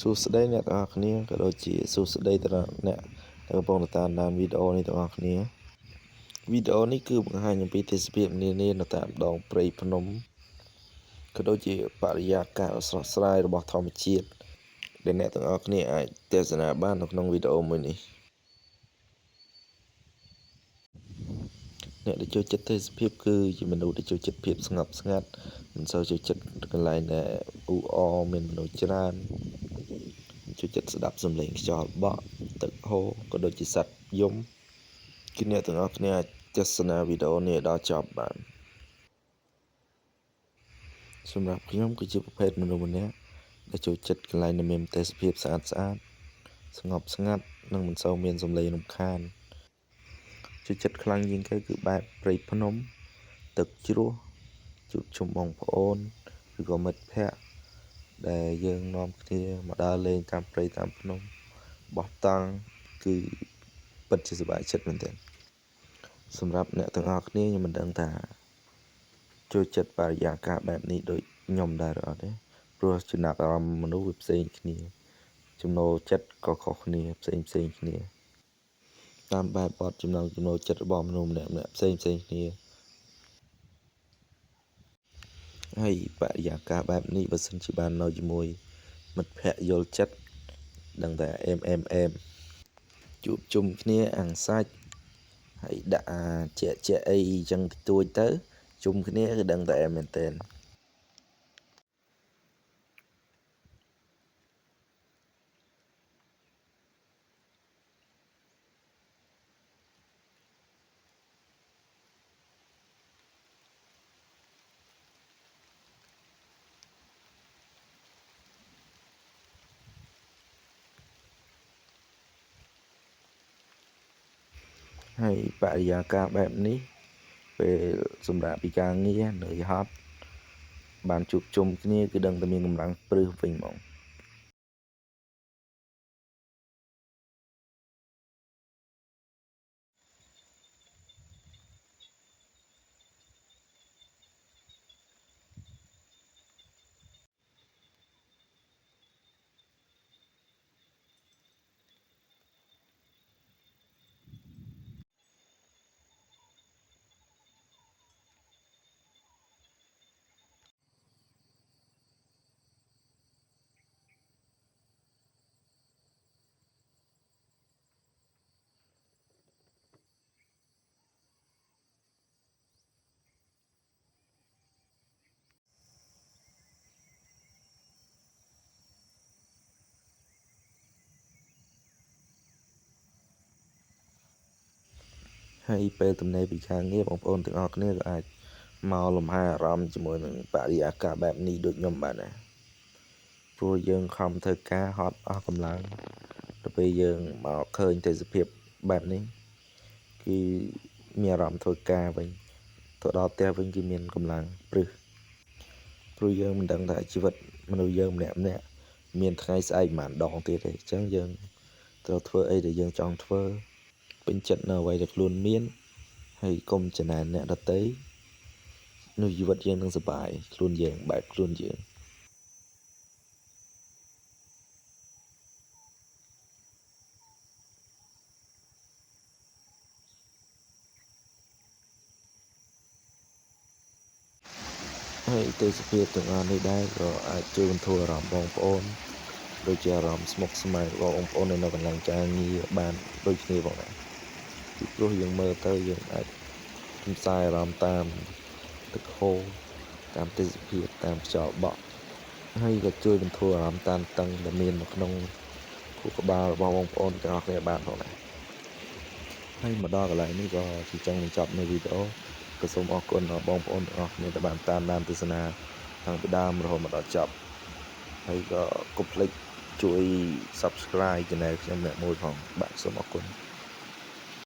សួស្តីអ្នកទាំងអស់គ្នាក៏ដូចជាសួស្តីទៅដល់អ្នកដែលកំពុងតាមដានវីដេអូនេះទាំងអស់គ្នាវីដេអូនេះគឺបង្ហាញអំពីទេសភាពនានានៅតាមដងព្រៃភ្នំក៏ដូចជាបរិយាកាសដ៏ស្រស់ស្រាយរបស់ធម្មជាតិដែលអ្នកទាំងអស់គ្នាអាចទស្សនាបាននៅក្នុងវីដេអូមួយនេះអ្នកដែលចូលចិត្តទេសភាពគឺជាមនុស្សដែលចូលចិត្តភាពស្ងប់ស្ងាត់មិនសូវចូលចិត្តកន្លែងដែលអ៊ូអរមានមនុស្សច្រើនចូលចិត្តស្ដាប់សំឡេងខ្យល់បក់ទឹកហូរក៏ដូចជាសត្វយំគឺអ្នកទាំងអស់គ្នាអាចទស្សនាវីដេអូនេះដល់ចប់បានសម្រាប់ខ្ញុំគឺជាប្រភេទមនុស្សម្នាក់ដែលចូលចិត្តកន្លែងដែលមានទេសភាពស្អាតស្អាតស្ងប់ស្ងាត់និងមិនសូវមានសំឡេងរំខានចូលចិត្តខ្លាំងជាងគេគឺបែបព្រៃភ្នំទឹកជ្រោះជួបជុំបងប្អូនឬក៏មិត្តភ័ក្តិដែលយើងនាំគ្នាមកដើរលេងតាមព្រៃតាមភ្នំបោះតង់គឺពិតជាសប្បាយចិត្តមែនទែនសម្រាប់អ្នកទាំងអស់គ្នាខ្ញុំមិនដឹងថាចូលចិត្តបរិយាកាសបែបនេះដូចខ្ញុំដែរឬអត់ទេព្រោះចំណាប់អារម្មណ៍មនុស្សវាផ្សេងគ្នាចំណូលចិត្តក៏ខុសគ្នាផ្សេងផ្សេងគ្នាតាមបែបបទចំណង់ចំណូលចិត្តរបស់មនុស្សម្នាក់ៗផ្សេងផ្សេងគ្នាហើយបរិយាកាសបែបនេះបើសិនជាបាននៅជាមួយមិត្តភ័ក្តិយល់ចិត្តដឹងតែ MMM ជួបជុំគ្នាអាំងសាច់ហើយដាក់ជាក់ជាក់អីចឹងតិចតួចទៅជុំគ្នាគឺដឹងតែមែនទែនហើយបរិយាកាសបែបនេះពេលសម្រាប់ពីការងារនឿយហត់បានជួបជុំគ្នាគឺដឹងតែមានកម្លាំងព្រឹសវិញហ្មងហើយពេលទំនេរពីការងារបងប្អូនទាំងអស់គ្នាក៏អាចមកលំហែអារម្មណ៍ជាមួយនឹងបរិយាកាសបែបនេះដូចខ្ញុំបានដែរព្រោះយើងខំធ្វើការហត់អស់កម្លាំងដល់ពេលយើងមកឃើញទេសភាពបែបនេះគឺមានអារម្មណ៍ធ្វើការវិញទៅដល់ផ្ទះវិញគឺមានកម្លាំងព្រឹសព្រោះយើងមិនដឹងថាជីវិតមនុស្សយើងម្នាក់ម្នាក់មានថ្ងៃស្អែកប៉ុន្មានដងទៀតទេអញ្ចឹងយើងត្រូវធ្វើអីដែលយើងចង់ធ្វើពេញចិត្តនៅអ្វីដែលខ្លួនមានហើយកុំចំណែនអ្នកដទៃនោះជីវិតយើងនឹងសប្បាយខ្លួនយើងបែបខ្លួនយើងហើយទេសភាពទាំងអស់នេះដែរក៏អាចជួយបន្ធូរអារម្មណ៍បងប្អូនដូចជាអារម្មណ៍ស្មុគស្មាញរបស់បងប្អូននៅកន្លែងការងារបានដូចគ្នាផងដែរពីព្រោះយើងមើលទៅយើងអាចរំសាយអារម្មណ៍តាមទឹកហូរតាមទេសភាពតាមខ្យល់បក់ហើយក៏ជួយបន្ធូរអារម្មណ៍តានតឹងដែលមាននៅក្នុងខួរក្បាលរបស់បងប្អូនទាំងអស់គ្នាបានផងដែរហើយមកដល់កន្លែងនេះក៏ជាចុងបញ្ចប់នៃវីដេអូក៏សូមអរគុណដល់បងប្អូនទាំងអស់គ្នាដែលបានតាមដានទស្សនាតាំងពីដើមរហូតមកដល់ចប់ហើយក៏កុំភ្លេចជួយ Subscribe Channel ខ្ញុំអ្នកមួយផងបាទសូមអរគុណ